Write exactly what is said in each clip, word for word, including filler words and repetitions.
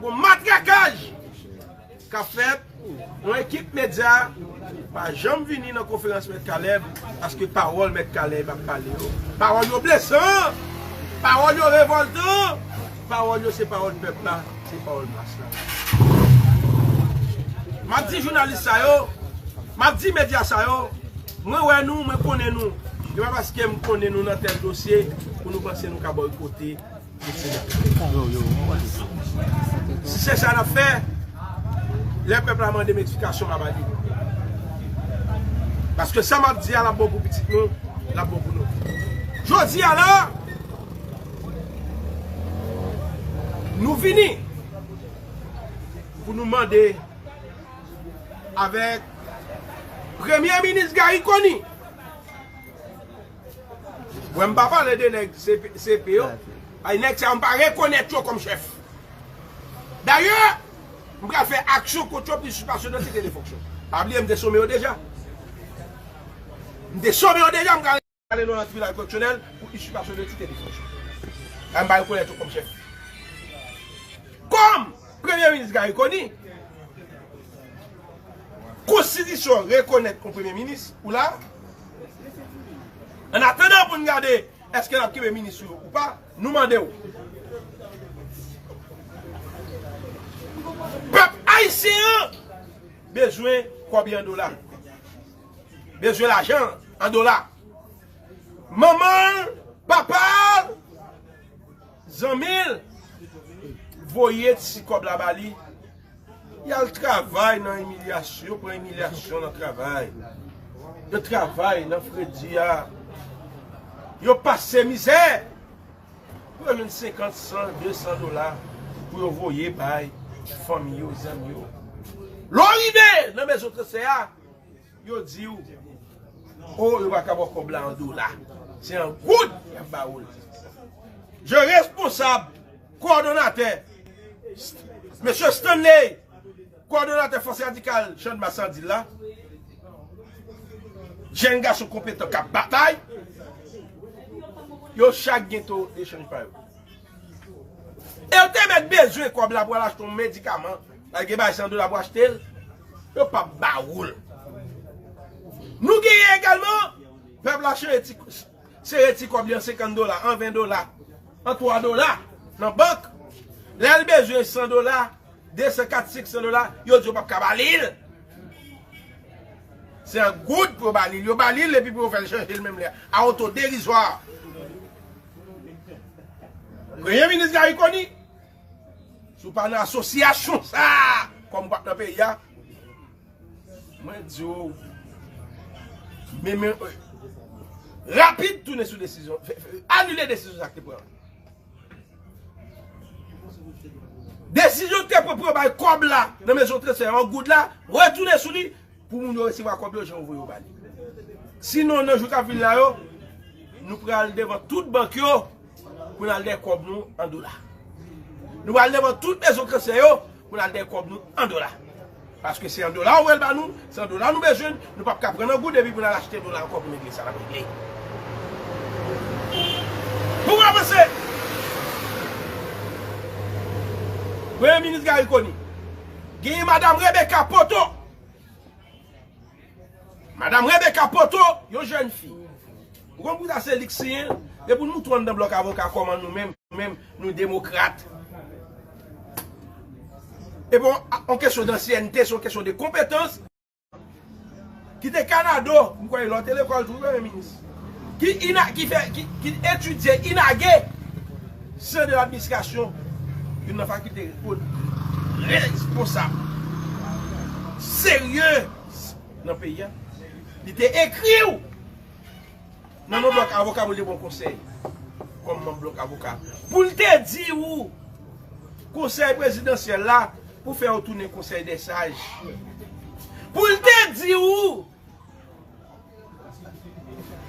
Gon matrakaj k ap fèt, yon ekip medya pa janm vini nan konferans Mèt Caleb, paske pawòl Mèt Caleb ap pale yo, pawòl yo blesan, pawòl yo revòltan, pawòl yo se pawòl pèp la, se pawòl mas la. M ap di jounalis sa yo, m ap di medya sa yo, mwen wè nou, mwen konnen nou. E pa paske m konnen nou nan tèl dosye pou nou panse nou ka bòykote. Si se sa n ap fè, lè pèp la mande m eksplikasyon, m a ba li. Paske sa m ap di a, l ap bon pou pitit nou, l ap bon pou nou. Jodi a la, nou vini pou nou mande avèk Premye Minis Garry Conille. Mwen, m pa pale de nèg C P, C P yo. Ay, nèg sa yo, m pa rekonèt yo kòm chèf. Dayè, m pral fè aksyon kont yo pou isipasyon de titè de fonksyon. Pa bliye, m te some yo deja. M te some yo deja, m pral ale nan tribinal koreksyonèl pou isipasyon de titè de fonksyon. Ay, m pa rekonèt yo kòm chèf. Kòm Premye Minis Garry Conille, Konstitisyon rekonèt yon Premye Minis, ou la. An atandan pou n gade èske l ap kenbe minis ou, ou pa, nou mande w. Pèp ayisyen an bezwen kòb li an dola. Bezwen lajan an dola. Manman l, papa l, zanmi l voye ti kòb la ba li. Y al travay nan imilyasyon, yo pran imilyasyon nan travay. Yo travay nan fredi a. Yo pase mizè. Pou yo jwenn senkant, san, de san dola pou yo voye bay fanmi yo, zanmi yo. Lè w rive nan mezon transfè a, yo di w, o, yo pa ka ba w kòb la an dola. Se an goud y ap ba w l. Je responsab, kowòdonatè, Mesye Stanley, kowòdonatè Fòs Radikal Channmas an di l la, jèn gason konpetan k ap batay, yo chak gen to echanj pa yo. E yo te mèt bezwen kòb la pou al achte yon medikaman, al gen bay san dola pou achte l, yo p ap ba ou l. Nou genyen egalman, pèp la chanje ti, sere ti kòb li an senkant dola, an ven dola, an twa dola nan bank. Lè l bezwen san dola, de san, kat, senk san dola, yo di yo p ap ka ba li l. Se an goud pou yo ba li l. Yo ba li l epi pou yo fè l chanje l menm lè a. A oto derizwa. Premye minis Garry Conille, si w pa nan asosyasyon sa a, kòm w pa t nan peyi a, mwen di w, men, men, rapid tounen sou desizyon, fè, fè, anile desizyon sa k te pran. Desizyon k te pran pou yo bay kòb la nan mezon transfè an goud la, retounen sou li pou moun yo resevwa kòb yo jan yo voye yo ba li. Sinon, nan jou k ap vin la yo, nou pral devan tout bank yo pou n al dèyè kòb nou an dola. Nou pral devan tout mezon transfè yo pou n al dèyè kòb nou an dola. Paske se an dola yo pral ba nou, se an dola nou bezwen, nou p ap ka pran nan goud epi pou n al achte dola ankò pou n regle sa n ap regle. Pou n avanse, Premye Minis Garry Conille, genyen Madanm Rebecca Poto. Madanm Rebecca Poto, yon jèn fi. Ou konn pou sa se li k siyen, depi nou tou anndan blòk avoka kòman nou menm, nou menm, nou demokrat. E bon, a, yon kesyon d ansyènte, se yon kesyon de konpetans. Ki te Kanado, m kwè lè w te lekòl tou, Premye Minis. Ki ina, ki fè, ki, ki etidye inage sen de ladministrasyon youn nan fakilte responsab serye nan peyi a. Li te ekri w nan non blòk avoka pou l te ba w konsèy kòm manm blòk avoka. Pou l te di w konsèy prezidansyèl la pou fè w tounen konsèy dè saj. Pou l te di w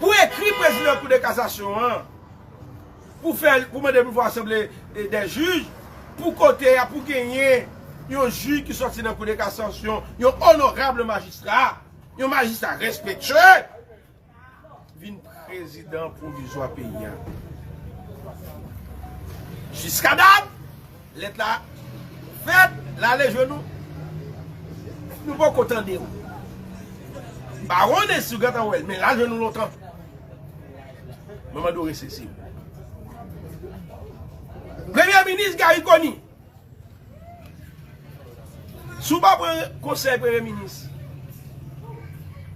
pou ekri prezidan Kou de Kasasyon an, pou fè, pou mande pou fè asanble dè jij, pou kote a, pou genyen yon jij ki sòti nan Kou de Kasasyon, yon onorab majistra, yon majistra respektye, vin prezidan pwovizwa peyi a. Jiskadat, lèt la Fèt, l ale jwenn ou. Nou poko tande w. M pa konnen si w gentan wè l, men l al jwenn ou lontan. Mwen mande w resezi w. Premye minis Garry Conille. Si w pa pran konsèy premye minis,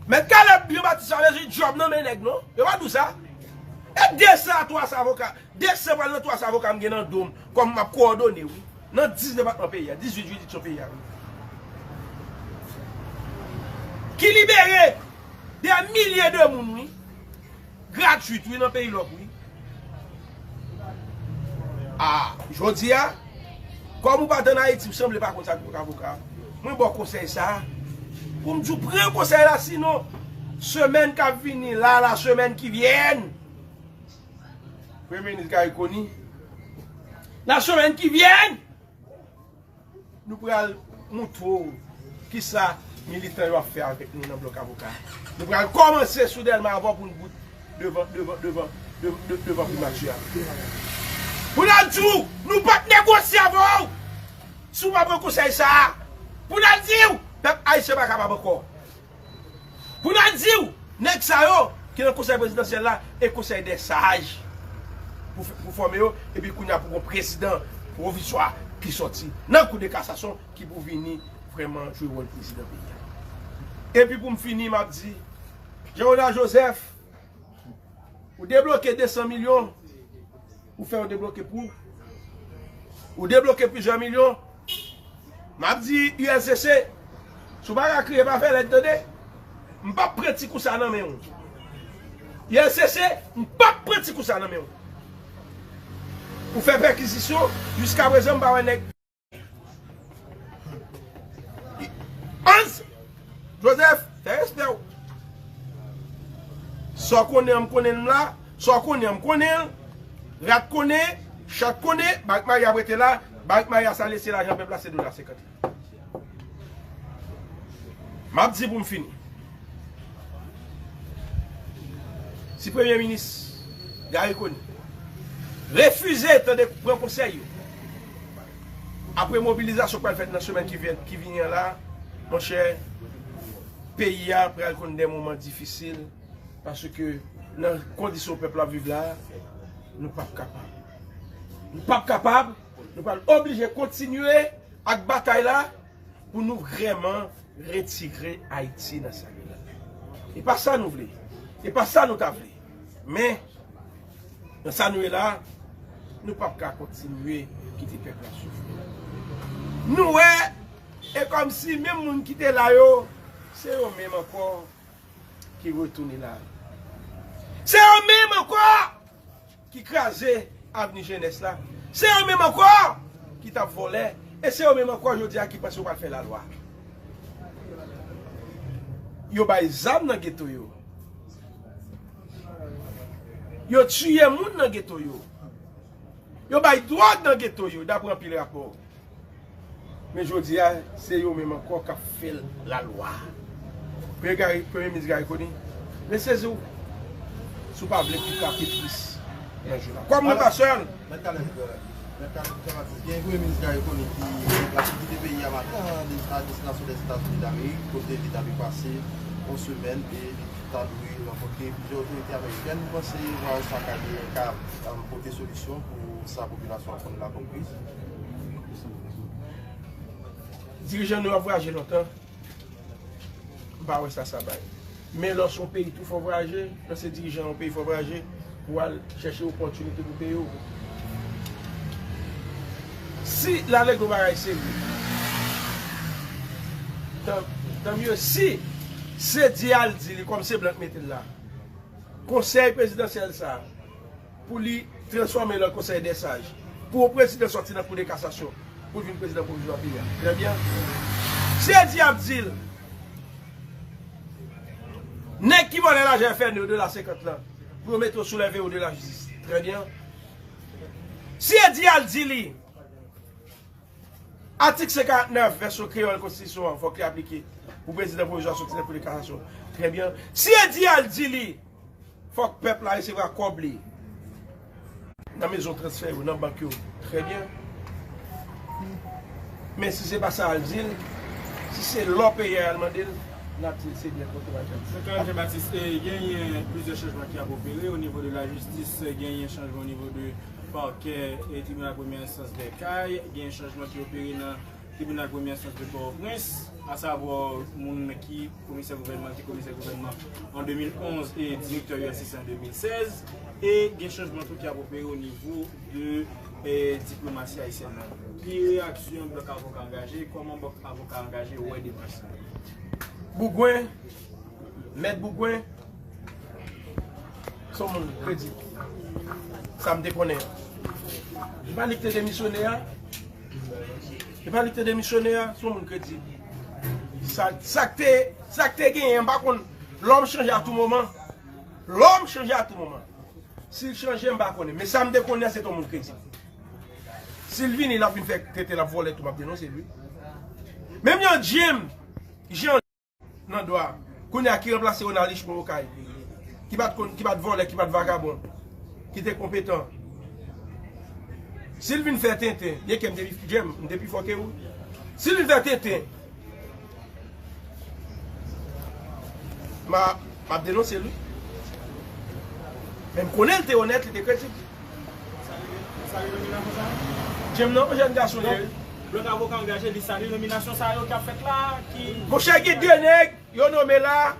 Mèt Caleb Jean Baptiste pa bezwen djòb nan men nèg non. Yo pa di w sa. E de san a twa san avoka, de san pral nan twa san avoka m gen nan do m, kòm m ap kowòdone wi. Nan dis depatman peyi a, dizuit jiridiksyon peyi a wi. Ki libere dè milye de moun wi. Gratwit wi nan peyi lòk wi. A, jodi a, kòm ou pa t ann Ayiti, ou sanble pa konn sa k avoka. Mwen ba w konsèy sa a. Pou m di w pran konsèy la, sinon, semèn k ap vini la, la semèn ki vyen, Premye minis Garry Conille, la semèn ki vyen, nou pral montre w kisa militan yo ap fè avèk nou nan blòk avoka. Nou pral kòmanse sou Dèlma avan pou n bout devan, devan, devan, devan, devan primati a. Pou n al di w, nou p ap negosye avè w si w pa pran konsèy sa a. Pou n al di w, pèp ayisyen pa kapab ankò. Pou n al di w, nèg sa yo ki nan konsèy prezidansyèl la e konsèy dè saj pou, pou fòme yo, epi kounye a pou gon prezidan pwovizwa ki sòti nan kou de kasasyon ki pou vini vrèman jwe wòl prezidan peyi a. Epi pou m fini, m ap di, Jean Renald Joseph, ou debloke de san milyon, ou fè yo debloke pou ou. Ou debloke plizyè milyon. M ap di U L C C, si w pa ka kriye, pa fè lèd, tande. M p ap pran ti kou sa nan men w. U L C C, m p ap pran ti kou sa nan men w. Ou fè pèkizisyon, jiska prezan m pa wè nèg. Hans Joseph, fè respè w. Sa w konnen an, m konnen l la. Sa w konnen an, m konnen l. Rat konnen, chat konnen, Barik Maya ap rete la. Barik Maya sa lese lajan pèp la, se dola senkant. M ap di pou m fini. Si Premye Minis Garry Conille refize tande pran konsèy yo, apre mobilizasyon k pral fèt nan semèn ki vyen, ki vini an la, monchè, peyi a pral konn de moman difisil, paske nan kondisyon pèp la ap viv la, nou p ap kapab. Nou p ap kapab, nou pral oblije kontinye ak batay la pou nou vrèman retire Ayiti nan sa li la. E pa sa nou vle. E pa sa nou ta vle. Men, nan sa nou ye la, nou p ap ka kontinye kite pèp la soufri. Nou wè, e kòmsi menm moun ki te la yo, se yo menm ankò ki retounen la. Se yo menm ankò ki kraze avni jenès la. Se yo menm ankò ki t ap vòlè. E se yo menm ankò jodi a ki panse yo pral fè lalwa. Yo bay zam nan geto yo. Yo tiye moun nan geto yo. Yo bay dwòg nan geto yo, dapre anpil rapò. Men jodi a, se yo menm ankò k ap fè lalwa. Premye Garry, Premye Minis Garry Conille, resezi w si w pa vle pou w krape tris nan jou la. Kòm mwen pa sèl. Mèt Caleb, Mèt Caleb Jean Baptiste, gen Premye Minis Garry Conille ki deplase kite peyi a maten a destinasyon Lèzetazini Damerik, kote li ta dwe pase yon semèn e li ta dwe rankontre plizyè otorite amerikèn. Ou panse vwayaj sa ka gen, ka, um, pote solisyon pou sa popilasyon an konn la konpri? Dirijan nou ap vwayaje lontan. M pa wè sa sa bay. Men lè w se yon peyi tou fò vwayaje, lè w se dirijan yon peyi fò vwayaje, pou w al chèche opòtinite pou peyi w. Si l al regle yon bagay serye, tan, tan mye si se di al di li kòm se blan k mete l la. Konsèy prezidansyèl sa a, pou li transfòme l an konsèy dè saj, pou yon prezidan sòti nan kou de kasasyon, pou l vin prezidan pwovizwa peyi a. Trè byen. Si e di ap di l, nèg ki vòlè lajan F N E yo de la senkant lan, pou yo mete yo sou lè veye yo de la jistis. Trè byen. Si e di al di li, Atik san karant nèf vèsyon kreyòl konstitisyon an fòk li aplike pou prezidan pwovizwa sòti nan kou de kasasyon. Trè byen. Si e di al di li, fòk pèp la resevwa kòb li nan mezon transfè yo, nan bank yo. Trè byen. Men si se pa sa al di l, si se lò peyi a al mande l, n ap di l se byen kote w al fè. Doktè Jean Baptiste, e, genyen plizyè chanjman ki ap opere o nivo de lajistis, genyen chanjman o nivo de pakè e tribinal premyè enstans Dèkay, genyen chanjman ki opere nan tribinal premyè enstans de Pòtoprens, asavwa moun ki komisè gouvènman, ki komisè gouvènman an de mil onz e direktè U S C C an de mil sèz, e gen chanjman tou ki ap opere o nivo de e, diplomasi ayisyèn nan. Ki reyaksyon Blòk Avoka Angaje? Kòman Blòk Avoka Angaje wè demach sa? Bougwen, Mèt Bougwen, se yon moun kredib. Sa m te konnen an. E pa li ki te demisyone a. E pa li ki te demisyone a, se yon moun kredib. Sa, sa k te, sa k te genyen, m pa konn. Lòm chanje a tou moman. Lòm chanje a tou moman. Si l chanje, m pa konnen. Men sa m te konnen an, se t on moun kredib. Si l vini, l ap vin fè tenten, l ap vòlè tou, m ap denonse l, wi. Menm jan Jim, Jan nan dwa, kounye a ki ranplase Ronald Richemond Okay, ki pa t konn, ki pa t vòlè, ki pa t vagabon, ki te konpetan. Si l vin fè tenten, byenke m te pi, Jim, m te pi fò ke ou. Si l vin fè tenten, m a, m ap denonse l, wi. Men m konnen l te onèt, li te kredib. Jim nan, yon jèn gason li ye. Blòk Avoka Angaje di salye nominasyon sa yo k ap fèt la, ki... Monchè, gen de nèg yo nonmen la,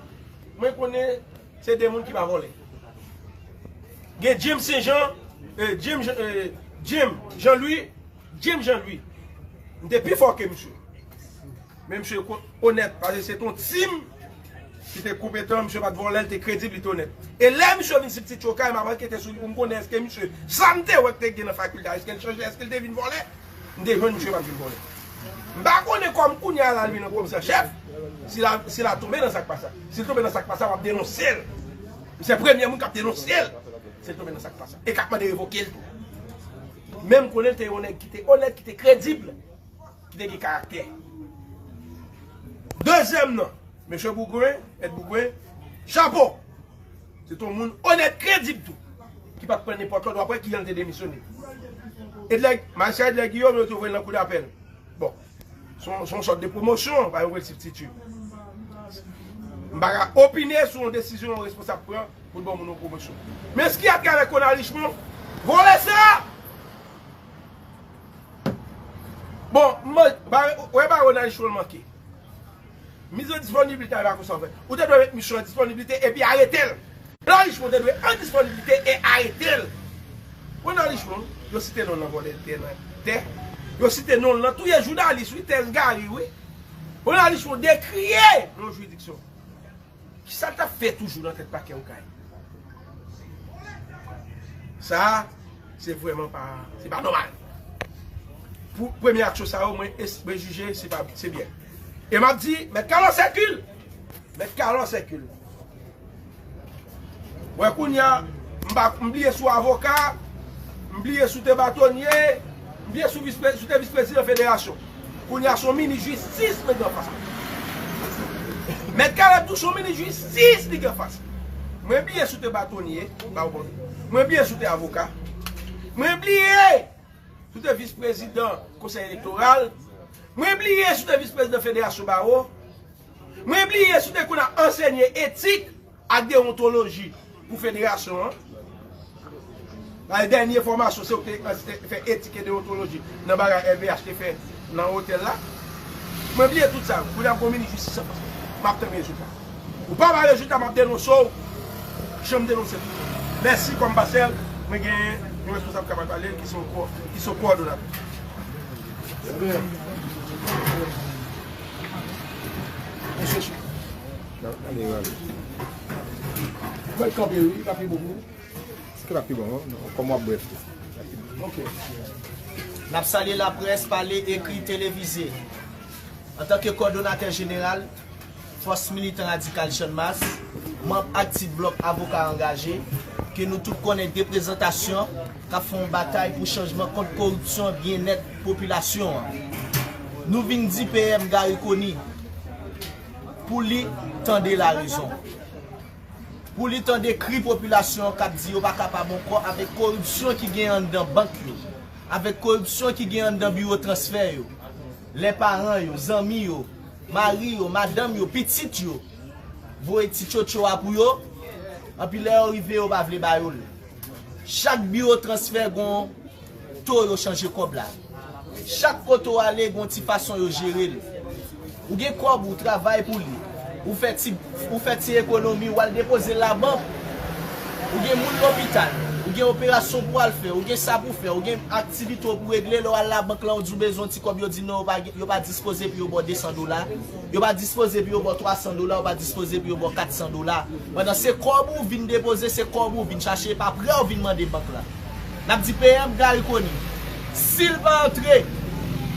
mwen konnen se de moun ki pa vòlè. Gen Jim Senjan, e, Jim, e, Jim Jean Louis, Jim Jean Louis. M te pi fò ke misye. Men misye onèt, paske se t on tim ki te konpetan, misye pa t vòlè, li te kredib, li te onèt. E lè misye vin sibtitye Okay, m ap ankete sou li pou m konnen èske misye, sa m te wè k te gen nan fakilte a, èske l chanje, èske l te vin vòlè? M te jwenn misye pa t vin vòlè. M pa konnen kòm kounye a la l vin nan komisè chèf, si l a, si l a tonbe nan sa k pa sa. Si l tonbe nan sa k pa sa, m ap denonse l. M se premye moun k ap denonse l. Si l tonbe nan sa k pa sa. E k ap mande revoke l tou. Men m konnen l te yon nèg ki te onèt, ki te kredib. Ki te gen karaktè. Dezyèm nan, mesye Bougwen, Mèt Bougwen, chapo! Se t on moun onèt, kredib tou, ki pa t pran nenpòt lòd, w ap wè kijan l te demisyone. Edlè, Majistra Edlè Guillaume, yo te voye l nan kou dapèl. Bon, se yon, se yon sòt de pwomosyon, pa yo voye l sibtitye. M pa ka opine sou yon desizyon yon responsab pran pou l ban moun yon pwomosyon. Men s ki atravè Ronald Richemond, vòlè sa! Bon, mwen, ba, wè ba Ronald Richemond manke. Miz an disponiblite a pa konsa w fè. Ou te dwe met misye an disponiblite epi arete l. Ronald Richemond te dwe an disponiblite e arete l. Ronald Richemond, yo site non l nan vòlè tè nan tè. Yo site non l nan touye jounalis, wi, tèz Gary, wi. Ronald Richemond dekriye nan jiridiksyon. Kisa l t ap fè toujou nan tèt pakè Okay? Sa a, se vrèman pa, se pa nòmal. Pou premye aksyon sa yo, mwen, mwen jije se pa, se byen. E m ap di, mèt Kalò sèkil! Mèt Kalò sèkil! Wè kounye a, m pa, m bliye sou avoka, m bliye sou te batonye, m bliye sou vis, sou te vis prezidan federasyon. Kounye a se yon minis jistis mwen gen anfas mwen. Mèt Caleb tou se yon minis jistis li gen anfas. Mwen bliye sou te batonye, pa ou konn. Mwen bliye sou te avoka. Mwen bliye sou te vis prezidan konsèy elektoral. Mwen bliye sou te vis prezidan federasyon bawo. Mwen bliye sou te konn ap ansenye etik ak dewontoloji pou federasyon an. Bay dènye fòmasyon se ou ki te fè etik e dewontoloji nan bagay L V H te fè nan otèl la. Mwen bliye tout sa yo. Kounye a m gon minis jistis an fas mwen. M ap tann rezilta. Ou pa bay rezilta, m ap denonse w. Janm denonse tou. Mèsi kòm pastè, mwen gen yon responsab k ap pale ki se yon kò, ki se yon kowòdonatè. Mesye Chou. Ale, ale. Mwen kanpe wi, pa pi bon pou ou. Se ke pa pi bon, non? Kòm w ap bwè tou. Ok. N ap salye laprès, pale, ekri, televize. Antanke kòdonatè jeneral Fòs Militan Radikal Channmas, manm aktif Blòk Avoka Angaje, ke nou tout konnen deprezantasyon k ap fè yon batay pou chanjman kont koripsyon byennèt popilasyon an. Nou vin di P M Garry Conille pou li tande larezon. Pou li tande kri popilasyon an k ap di yo pa kapab ankò avèk koripsyon ki gen anndan bank yo, avèk koripsyon ki gen anndan biwo transfè yo. Lè paran yo, zanmi yo, mari yo, madanm yo, pitit yo voye ti tchotcho a pou yo, anpi lè yo rive, yo pa vle ba yo l. Chak biwo transfè gon to yo chanje kòb la. Chak kote w ale, gon ti fason yo jere l. Ou gen kòb, ou travay pou li. Ou fè ti, ou fè ti ekonomi, ou al depoze l labank. Ou gen moun lopital, ou gen operasyon pou w al fè, ou gen sa pou fè, ou gen aktivite w pou regle, lè w al labank la, ou di w bezwen yon ti kòb, yo di non, yo pa gen, yo pa dispoze pou yo ba w de san dola, yo pa dispoze pou yo ba w twa san dola, yo pa dispoze pou yo ba w kat san dola. Pandan se kòb ou vin depoze, se kòb ou vin chache, pa prè ou vin mande bank la. N ap di P M Garry Conille, si l pa antre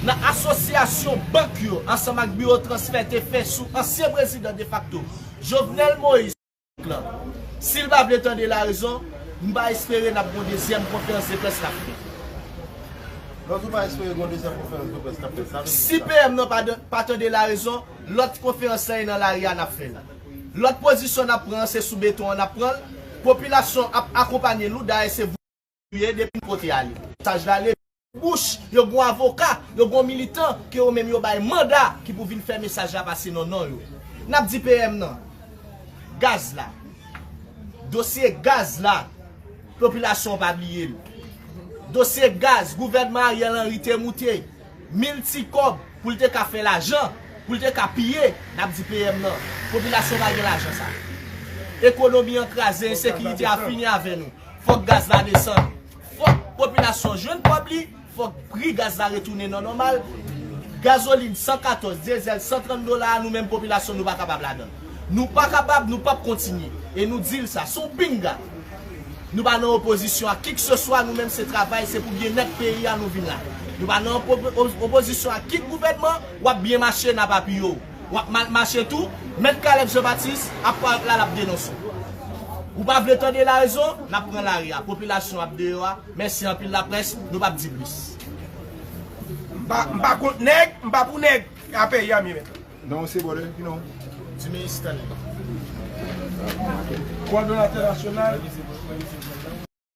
nan asosyasyon bank yo ansanm ak biwo transfè te fè sou ansyen prezidan defakto Jovenel Moïse, si l pa vle tande larezon, m pa espere n ap gon dezyèm konferans de près n ap fè. Lè w di w pa espere gon dezyèm konferans de près n ap fè, sa vle di sa. Si P M nan pa, pa tande larezon, lòt konferans lan e nan lari a n ap fè l. Lòt pozisyon n ap pran an, se sou beton an n ap pran l. Popilasyon ap akonpanye nou, dayè se vouye depi n pote ale. Mesaj la leve bouch, yo gon avoka, yo gon militan ke yo menm yo bay manda ki pou vin fè mesaj la pase nan non yo. N ap di P M nan, gaz la, dosye gaz la, popilasyon an pa bliye l. Dosye gaz, gouvènman Ariel Henry te moute mil ti kòb pou l te ka fè lajan, pou l te ka piye, n ap di P M nan, popilasyon pa gen lajan sa. Ekonomi an kraze, ensekirite a fini avè nou. Fòk gaz la desann. Fòk popilasyon jwenn kòb li, fòk pri gaz la retounen nan nòmal. Gazolin san katòz, dyezèl san trant dola, nou menm popilasyon nou pa kapab ladan l. Nou pa kapab, nou p ap kontinye. E nou di l sa, se yon pinga. Nou pa nan opozisyon a kikseswa, nou menm se travay, se pou byennèt peyi a nou vin la. Nou pa nan opo-, o-, opozisyon a kit gouvènman, w ap byen mache, n ap apiye w. W ap mal mache tou, Mèt Caleb Jean Baptiste ap parèt la, l ap denonse w. Ou pa vle tande larezon, n ap pran lari a. Popilasyon ap deyò a. Mèsi anpil laprès, nou p ap di plis. M pa, m pa kont nèg, m pa pou nèg. A peyi a m ye menm. Non, se brother, you know. Di Minis Stanley. Kowòdonatè nasyonal.